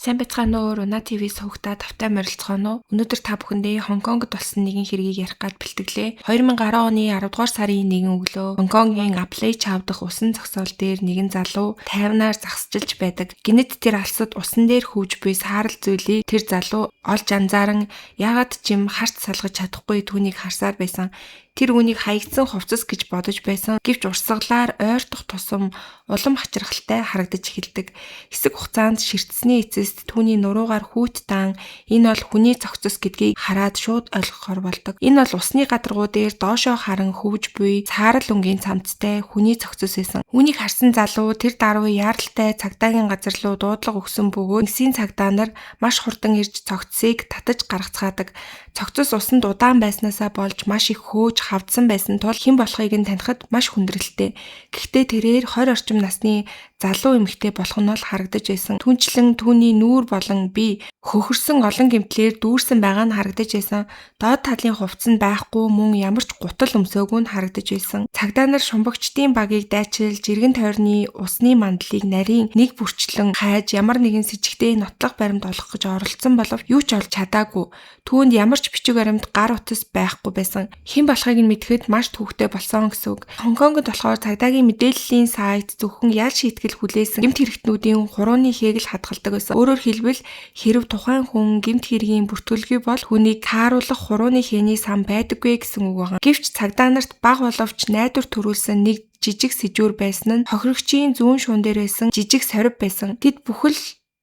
Сайн байцгаана уу? Руна ТV сувагтаа тавтай морилцгооно уу? Өнөөдөр та бүхэндээ Хонконгод болсон нэгэн хэргийг ярих гээд бэлтгэлээ. 2010 оны 10 дугаар сарын 1 өглөө Хонконгийн Аплей Чау дахь усан зогсоол дээр нэгэн залуу тайвнаар загсчилж байдаг. Гэнэт тэр алсад усан дээр хөвж буй саарал зүйлийг тэр залуу олж анзааран яагаад ч юм харц салгаж чадахгүй түүнийг харсаар байсан. Тэр үүнийг хаягдсан хувцас гэж бодож байсан. Гэвч урсгалаар ойртох тусам улам хачирхалтай харагдаж эхэлдэг. Хэсэг хугацаанд ширтсэний эцэст түүний нуруугаар хүүт таан энэ бол хүний цогцос гэдгийг хараад шууд ойлгохоор болдог. Энэ бол усны гадаргуу дээр доошоо харан хөвж буй саарал өнгийн цамцтай хүний цогцос байсан. Үүнийг харсан залуу тэр даруй яаралтай цагдаагийн газар руу дуудлага өгсөн бөгөөд тэнгисийн цагдаа нар маш хурдан ирж цогцсыг татаж гаргацгаадаг. Цогцос усанд удаан байснаасаа болж маш их хөөж хавдсан байсан тул хэн болохыг нь танихад маш хүндрэлтэй. Гэхдээ тэрээр 20 орчим насны залуу эмэгтэй болох нь бол харагдаж байсан. Түүнчлэн түүний нүүр болон бие хөхөрсөн олон гэмтлээр дүүрсэн байгаа нь харагдаж байсан. Доод талын хувцас нь байхгүй мөн ямар ч гутал өмсөөгүй нь харагдаж байсан. Цагдаа нар шумбагчдын багийг дайчилж эргэн тойрны усны мандлыг нарийн нэг бүрчлэн хайж ямар нэгэн сэжигтэй нотлох баримт олох гэж оролдсон боловч юу ч олж чадаагүй. Түүнд ямар ч бичиг баримт, гар утас байхгүй байсан. Хэн болохыг нь мэдэхэд маш төвөгтэй болсон гэсэн үг. Хонконгод болохоор цагдаагийн мэдээллийн сайт зөвхөн ял шийтгэл хүлээсэн гэмт хэрэгтнүүдийн хурууны хээг л хадгалдаг байсан. Өөрөөр хэлбэл, хэрэв тухайн хүн гэмт хэргийн бүртгэлгүй бол түүнийг тааруулах хурууны хээний сан байдаггүй гэсэн үг байна. Гэвч цагдаа нарт бага боловч найдвар төрүүлсэн нэг жижиг сэжүүр байсан нь хохирогчийн зүүн шуун дээр байсан жижиг сорив байсан. Тэд бүхэл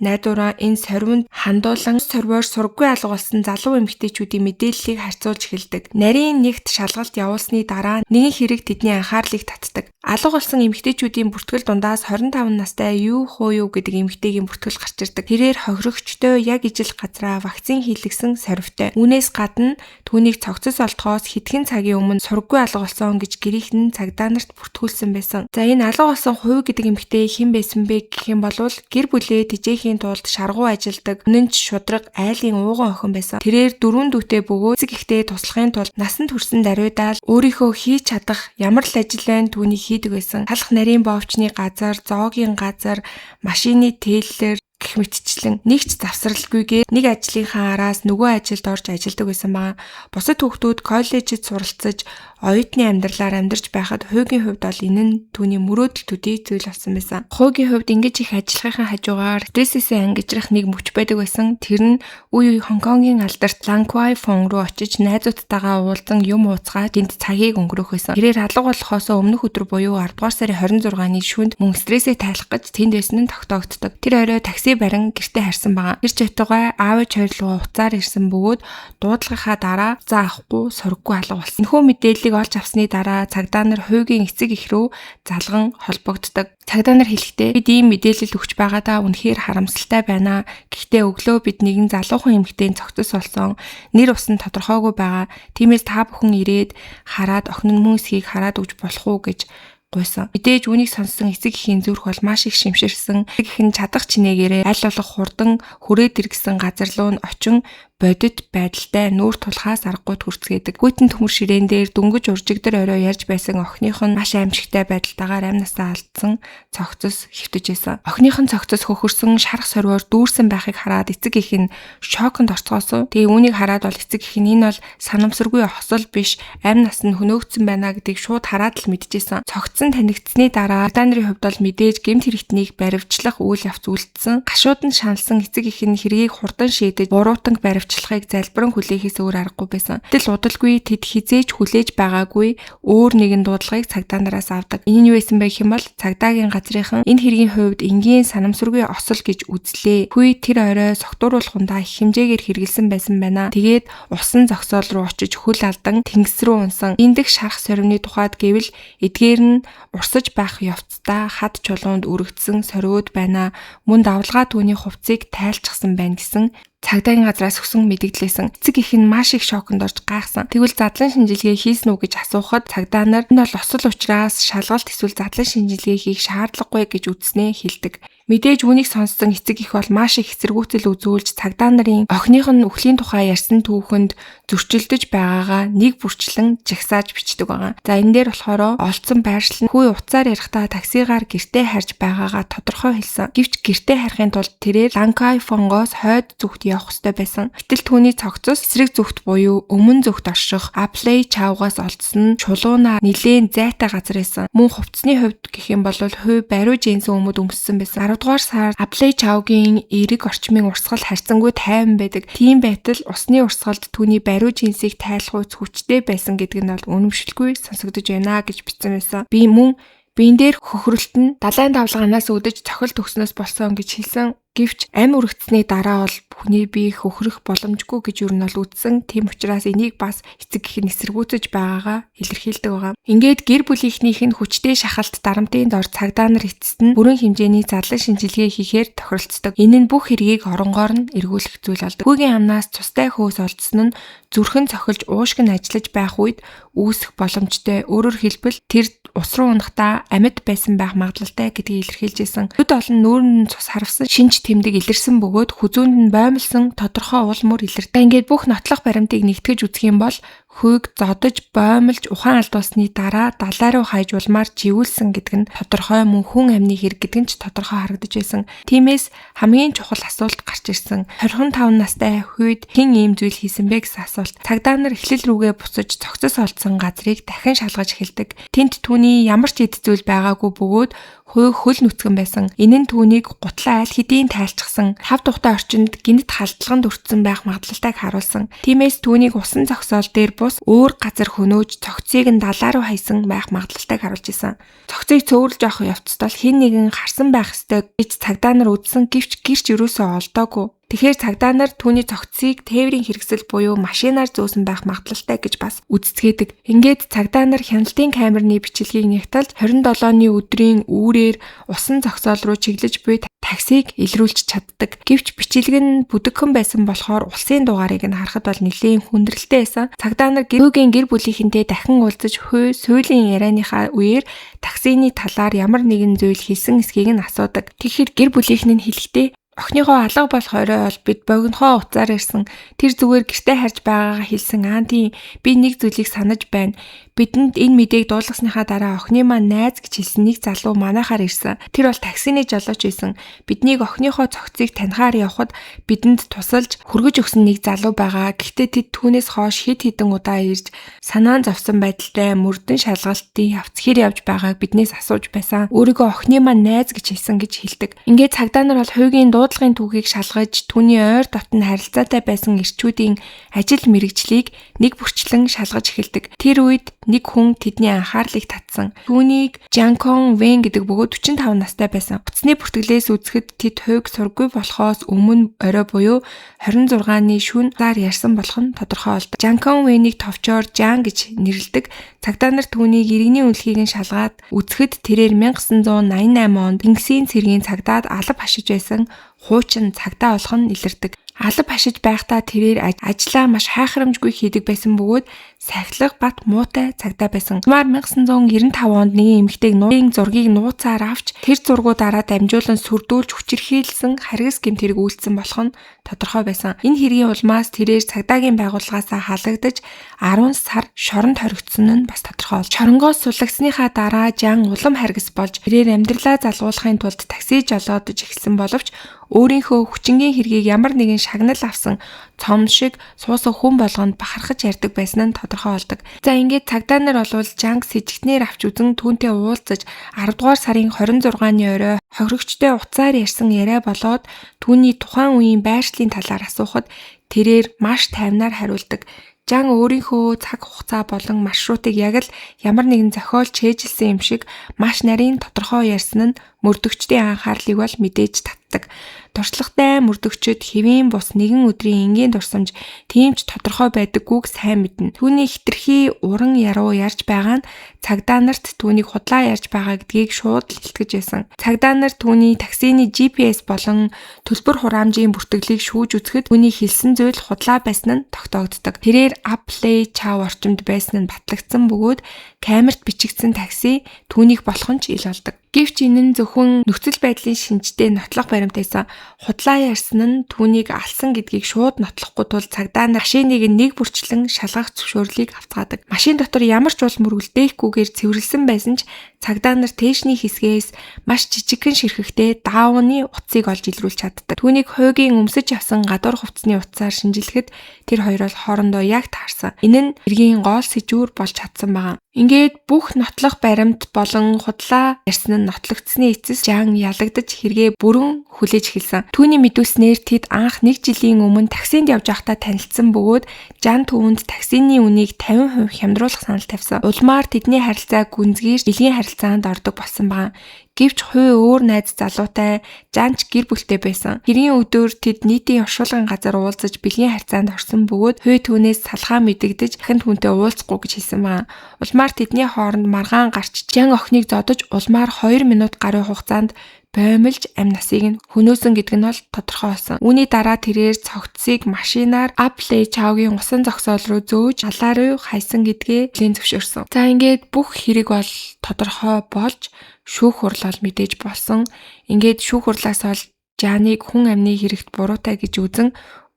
найдвараа энэ сорвинд хандуулан сорвоор сураггүй алга болсон залуу эмэгтэйчүүдийн мэдээллийг харьцуулж эхэлдэг. Нарийн нэгт шалгалт явуулсны дараа нэгэн хэрэг тэдний анхаарлыг татдаг. Алга болсон эмэгтэйчүүдийн бүртгэл дундаас 25 настай Ю Хуу гэдэг эмэгтэйгийн бүртгэл гарч ирдэг. Тэрээр хохирогчтой яг ижил газраа вакцин хийлгэсэн сорвитой. Үүнээс гадна түүнийг цогцос олдохоос хэдхэн цагийн өмнө сураггүй алга болсон гэж гэрийнх нь цагдаа нарт бүртгүүлсэн байсан. За, энэ алга болсон Хувь гэдэг эмэгтэй хэн байсан бэ гэх юм бол гэр бүлээ тэжээхийн тулд шаргуу ажилладаг үнэн ч шударга айлын ууган охин байсан. Тэрээр дөрвөн дүүтэй бөгөөд эцэг эхтэй туслахын тулд насан турсан даруйдаа л өөрийнхөө хийж чадах ямар л ажил байна түүнийг хийдэг байсан. Талах нарийн боовчны газар, зоогийн газар, машины тээллэр гэх мэтчлэн нэг ч завсралгүйгээр нэг ажлынхаа араас нөгөө ажилд орж ажилладаг байсан байгаа. Бусад хүүхдүүд коллежид суралцаж, оюутны амьдралаар амьдарч байхад Хуугийн хувьд бол энэ нь түүний мөрөөдөл төдий зүйл болсон байсан. Хуугийн хувьд ингэж их ажиллахынхаа хажуугаар стрессээсээ ангижрах нэг мөч байдаг байсан. Тэр нь үе үе Хонконгийн алдарт Ланквай фон руу очиж найзуудтайгаа уулзан юм ууцгаа тэнд цагийг өнгөрөөх байсан. Тэрээр алга болохоос өмнөх өдөр буюу 10 дугаар сарын 26-ны шөнөд мөн стрессээ тайлах гэж тэнд байсан нь тогтоогддог. Тэр орой такси барин гэртээ харсан байгаа. Тэр ч байтугай аав ээж хоёр руу уцаар ирсэн бөгөөд дуудлагынхаа дараа за авахгүй сураггүй алга болсон. Энэхүү мэдээллийг олж авсны дараа цагдаа нар Хуугийн эцэг эх рүү залган холбогддог. Цагдаа нар хэлэхдээ бид ийм мэдээлэл өгч байгаадаа үнэхээр харамсалтай байна. Гэхдээ өглөө бид нэгэн залуухан эмэгтэйн цогцос болсон. Нэр ус нь тодорхойгүй байгаа. Тиймээс та бүхэн ирээд хараад охин нь мөн эсхийг хараад өгч болох уу гэж гуйсан. Мэдээж үүнийг сонссон эцэг эхийн зүрх бол маш их шимширсэн. Эцэг эх нь чадах чинээгээрээ аль болох хурдан хүрээд ир гэсэн газар руу нь очин бодит байдалтай нүүр тулахаас аргагүй хүрцгээдэг. Хүйтэн төмөр ширээн дээр дөнгөж уржигдар орой ярьж байсан охиных нь маш аимшигтай байдалтайгаар амь насаа алдсан цогцос хэвтэж байсан. Охиных нь цогцос хөхөрсөн шарах сорвоор дүүрсэн байхыг хараад эцэг эх нь шоконд орцгоосон. Тэгээ үүнийг хараад бол эцэг эх нь энэ бол санамсаргүй хосол биш, амь нас нь хөнөөгдсөн байна гэдгийг шууд хараад л мэдчихсэн. Цогцсон танигдсны дараа цагдаа нарын хувьд бол мэдээж гэмт хэрэгтнийг баривчлах үйл явц үлдсэн. Гашуудан шаналсан эцэг эх нь хэргийг хурдан шийдэж буруутанг баривчлахыг залбиран хүлээхээс өөр аргагүй байсан. Гэтэл удалгүй тэд хэзээ ч хүлээж байгаагүй өөр нэгэн дуудлагыг цагдаа нараас авдаг. Энэ нь юу байсан бэ гэх юм бол цагдаагийн газрынхан энэ хэргийн хувьд энгийн санамсаргүй осол гэж үзлээ. Хүй тэр орой согтууруулахундаа их хэмжээгээр хэрэгэлсэн байсан байна. Тэгээд усан зогсоол руу очиж хөл алдан тэнгис рүү унсан. Эндэх шарах сорвины тухайд гэвэл эдгээр нь урсаж байх явцдаа хад чулуунд өргөдсөн сорвиуд байна. Мөн давлгаа түүний хувцсыг тайлчсан байна гэсэн Цагдаагийн газраас өгсөн мэдэгдлээсэн. Эцэг эх нь маш их шоконд орж гайхсан. Тэгвэл задлан шинжилгээ хийсэн үү гэж асуухад цагдаа нар энэ бол осол учраас шалгалт эсвэл задлан шинжилгээ хийх шаардлагагүй гэж үзснээ хэлдэг. Мэдээж үүнийг сонссон эцэг эх бол маш их эсэргүүцэл үзүүлж цагдаа нарын охиных нь үхлийн тухай ярьсан түүхэнд зөрчилдөж байгаагаа нэг бүрчлэн жагсааж бичдэг байгаа. За, энэ дээр болохоор олдсон байршил нь хүү утсаар ярихдаа таксигаар гэртээ харж байгаагаа тодорхой хэлсэн. Гэвч гэртээ харихын тулд тэрээр Лан Кай Фонгоос хойд зүгт явах ёстой байсан. Гэтэл түүний цогцос эсрэг зүгт буюу өмнө зүгт орших Ап Лей Чаугаас олдсон нь чулуунаар нилээн зайтай газар байсан. Мөн хувцсны хувьд гэх юм бол хүү бариу джинсэн өмд өмссөн байсан. 10 дугаар сар Ап Лей Чаугийн эерэг орчмын урсгал харьцангуй тайван байдаг. Тийм байтал усны урсгалд түүний бариу джинсийг тайлах хүчтэй байсан гэдэг нь бол үнэмшилгүй сонсогдож байна гэж бичсэн байсан. Би мөн биен дээр хөхрөлт нь далайн давлгаанаас үүдэж цохил төгснөөс болсон гэж хэлсэн. Гэвч амь үргэцсний дараа бол хүний бие хөхрөх боломжгүй гэж юу нь бол үзсэн. Тийм учраас энийг бас эцэг эх нь эсэргүүцэж байгаагаа илэрхийлдэг байгаа. Ингээд гэр бүлийнхнийх нь хүчтэй шахалт дарамтын дор цагдаа нар эцэст нь бүрэн хэмжээний задлан шинжилгээ хийхээр тохиролцдог. Энэ нь бүх хэргийг оронгоор нь эргүүлэх зүйл болдог. Хүүгийн амнаас цустай хөөс олдсон нь зүрхэн цохилж уушг нь ажиллаж байх үед үүсэх боломжтой. Өөрөөр хэлбэл, тэр ус руу унахдаа амьд байсан байх магадлалтай гэдгийг илэрхийлж исэн. Нүд олон нүүрэнд цус харвасан шинж тэмдэг илэрсэн бөгөөд хүзүүнд нь боомлсон тодорхой уул мөр илэрдэг. Ингээд бүх нотлох баримтыг нэгтгэж үзэх юм бол хүйг зодож, боомлж, ухаан алдуулсны дараа далай руу хайж улмаар живүүлсэн гэдэг нь тодорхой, мөн хүн амны хэрэг гэдэг нь ч тодорхой харагдаж байсан. Тиймээс хамгийн чухал асуулт гарч ирсэн. 25 настай хүйд хэн ийм зүйл хийсэн бэ гэсэн асуулт. Цагдаа нар эхлэл рүүгээ буцаж цогцос олдсон газрыг дахин шалгаж эхэлдэг. Тэнд түүний ямар ч эд зүйл байгаагүй бөгөөд хүй хөл нүцгэн байсан. Энэ нь түүнийг гутлаа аль хэдийн тайлчсан. Тав тухтай орчинд гэнэт халдлаганд өртсөн байх магадлалтайг харуулсан. Тиймээс түүнийг усан зогсоол дээр бус өөр газар хөнөөж цогцыг нь далаа руу хайсан байх магадлалтайг харуулж исэн. Цогцыг цөөрөлж авах явцдаа хэн нэгэн харсан байх ёстой гэж цагдаа нар үзсэн, гэвч гэрч ерөөсөө олдоогүй. Тэгэхээр цагдаа нар түүний цогцыг тээврийн хэрэгсэл буюу машинаар зөөсөн байх магадлалтай гэж бас үздэгээдэг. Ингээд цагдаа нар хяналтын камерны бичлэгийг нягталж 27-ны өдрийн үүрээр усан зогсоол руу чиглэж буй таксиг илрүүлж чаддаг. Гэвч бичлэг нь бүдэгхэн байсан болохоор улсын дугаарыг нь харахад бол нэлээн хүндрэлтэй байсан. Цагдаа нар хүүгийн гэр бүлийнхэнтэй дахин уулзаж хүй суулийн ярианыхаа үеэр таксины талаар ямар нэгэн зүйл хэлсэн эсхийг нь асуудаг. Тэгэхээр гэр бүлийнхэн нь хэлэхдээ охиныхоо алга болох орой бол бид богинохоо утсаар ирсэн. Тэр зүгээр гэртээ харж байгаагаа хэлсэн. Аа, тийм, би нэг зүйлийг санаж байна. Бидэнд энэ мэдээг дуулгасныхаа дараа охины маань найз гэж хэлсэн нэг залуу манайхаар ирсэн. Тэр бол таксины жолооч байсан. Биднийг охиныхоо цогцыг танихаар явхад бидэнд тусалж хүргэж өгсөн нэг залуу байгаа. Гэхдээ тэд түүнээс хойш хэд хэдэн удаа ирж санаан зовсон байдалтай мөрдөн шалгалтын явц хэр явж байгааг биднээс асууж байсан. Өөрийгөө охины маань найз гэж хэлсэн гэж хэлдэг. Ингээд цагдаа нар бол хуугийн дуудлагын түүхийг шалгаж түүний ойр дотн харилцаатай байсан эрчүүдийн ажил мэргэжлийг нэг бүрчлэн шалгаж эхэлдэг. Тэр үед нэг хүн тэдний анхаарлыг татсан. Түүнийг Жанкон Вэн гэдэг бөгөөд 45 настай байсан. Утасны бүртгэлээс үзэхэд тэд хүйг сурггүй болохоос өмнө орой буюу 26-ны шөнө зар ярьсан болох нь тодорхой болдог. Жанкон Вэнийг товчоор Жан гэж нэрлэдэг. Цагдаа нар түүнийг иргэний үнэлгийг нь шалгаад үзэхэд тэрээр 1988 онд Тэнгисийн цэргийн цагдаад алба хашиж байсан хуучин цагдаа болох нь илэрдэг. Алба хашиж байхдаа тэрээр ажлаа маш хайхрамжгүй хийдэг байсан бөгөөд сахилга бат муутай цагдаа байсан. Мар 1995 онд нэгэн эмэгтэйг нуурын зургийг нууцаар авч тэр зургуудаараа дамжуулан сүрдүүлж хүчирхийлсэн харгас гэмт хэрэг үйлдсэн болох нь тодорхой байсан. Энэ хэргийн улмаас тэрээр цагдаагийн байгууллагаасаа халагдаж 10 сар шоронд хоригдсон нь бас тодорхой болж. Шоронгоос суллагдсныхаа дараа Жан улам харгас болж тэрээр амьдралаа залгуулахын тулд такси жолоодож эхэлсэн боловч өөрийнхөө хүчингийн хэргийг ямар нэгэн шагнал авсан цом шиг суусан хүн болгонд бахархаж ярьдаг байсан нь тодорхой болдог. За, ингээд цагдаа нар болвол Жанг сэжигтнээр авч үзэн түүнтэй уулзаж 10 дугаар сарын 26-ны орой хохирогчтой утсаар ярьсан яриа болоод түүний тухайн үеийн байршлын талаар асуухад тэрээр маш тайвнаар хариулдаг. Жан өөрийнхөө цаг хугацаа болон маршрутыг яг л ямар нэгэн зохиол чэйжилсэн юм шиг маш нарийн тодорхой ярьсан нь мөрдөгчдийн анхаарлыг бол мэдээж татдаг. чаддаг. Туршлагатай мөрдөгчид хэвийн бус нэгэн өдрийн энгийн дурсамж тийм ч тодорхой байдаггүйг сайн мэднэ. Түүний хэтэрхий уран яруу ярьж байгаа нь цагдаа нарт түүнийг худлаа ярьж байгаа гэдгийг шууд л илтгэж байсан. Цагдаа нар түүний таксины GPS болон төлбөр хураамжийн бүртгэлийг шүүж үзэхэд түүний хэлсэн зүйл худлаа байсан нь тогтоогддог. Тэрээр Ап Лэй Чав орчимд байсан нь батлагдсан бөгөөд камерт бичигдсэн такси түүнийх болох нь ч ил болдог. Гэвч энэ нь зөвхөн нөхцөл байдлын шинжтэй нотлох баримтайсан худлаа ярьсан нь түүнийг алсан гэдгийг шууд нотлохгүй тул цагдаа нар машиныг нэг бүрчлэн шалгах зөвшөөрлийг авцгаадаг. Машин дотор ямар ч уул мөргөлдөөхгүйгээр цэвэрлсэн байсан ч цагдаа нар тээшний хэсгээс маш жижигхэн ширхэгтэй даавны утсыг олж илрүүлж чаддаг. Түүнийг хуугийн өмсөж явсан гадуур хувцсны утсаар шинжилэхэд тэр хоёр бол хоорондоо яг таарсан. Энэ нь хэргийн гол сэжүүр болж чадсан байгаа. Ингээд бүх нотлох баримт болон худлаа ярьсан нь нотлогдсны эцэс Жан ялагдаж хэрэгээ бүрэн хүлээж эхэлсэн. Түүний мэдүүлснээр тэд анх нэг жилийн өмнө таксинд явж байхдаа танилцсан бөгөөд Жан түүнд таксины үнийг 50% хямдруулах санал тавьсан. Улмаар тэдний харилцаа гүнзгийрч бэлгийн харилцаанд ордог болсон байгаа. Гэвч Хуу өөр найз залуутай, Жан ч гэр бүлтэй байсан. Хэргийн өдөр тэд нийтийн оршуулгын газар уулзаж бэлгийн харилцаанд орсон бөгөөд Хуу түүнээс салхаа мэдэгдэж дахин түүнтэй уулзахгүй гэж хэлсэн байгаа. Улмаар тэдний хооронд маргаан гарч Жан охиныг зодож улмаар 2 минут гаруй хугацаанд боомлж амь насыг нь хөнөөсөн гэдэг нь бол тодорхой болсон. Үүний дараа тэрээр цогцсыг машинаар Ап Лэй Чаугийн усан зогсоол руу зөөж талаа руу хайсан гэдгээ бүлээн зөвшөөрсөн. За ингээд бүх хэрэг бол тодорхой болж шүүх хурлал мэдээж болсон. Ингээд шүүх хурлаас бол Жаныг хүн амны хэрэгт буруутай гэж үзэн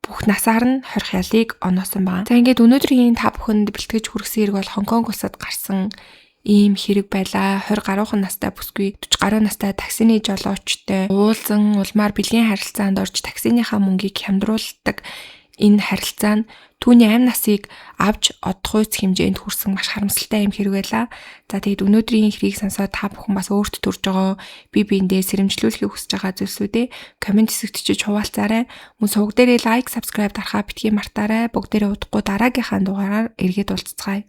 бүх насаар нь хорих ялыг оноосон байна. За ингээд өнөөдрийн та бүхэнд бэлтгэж хүргэсэн хэрэг бол Хонконг улсад гарсан ийм хэрэг байлаа. 20 гаруйхан настай бүсгүй 40 гаруй настай таксины жолоочтой уулзан улмаар бэлгийн харилцаанд орж таксиныхаа мөнгийг хямдруулдаг энэ харилцаа нь түүний амь насыг авч одохуйц хэмжээнд хүрсэн маш харамсалтай юм хэрэг байлаа. За тэгээд өнөөдрийн хэргийг сонсоод та бүхэн бас өөрт төрж байгаа бие биендээ сэрэмжлүүлэхийг хүсэж байгаа зүйлсүүдээ comment хэсэгт чиж хуваалцаарай. Мөн суваг дээрээ like, subscribe дарахаа битгий мартаарай. Бүгдээрээ удахгүй дараагийнхаа дугаараар эргээд уулзацгаая.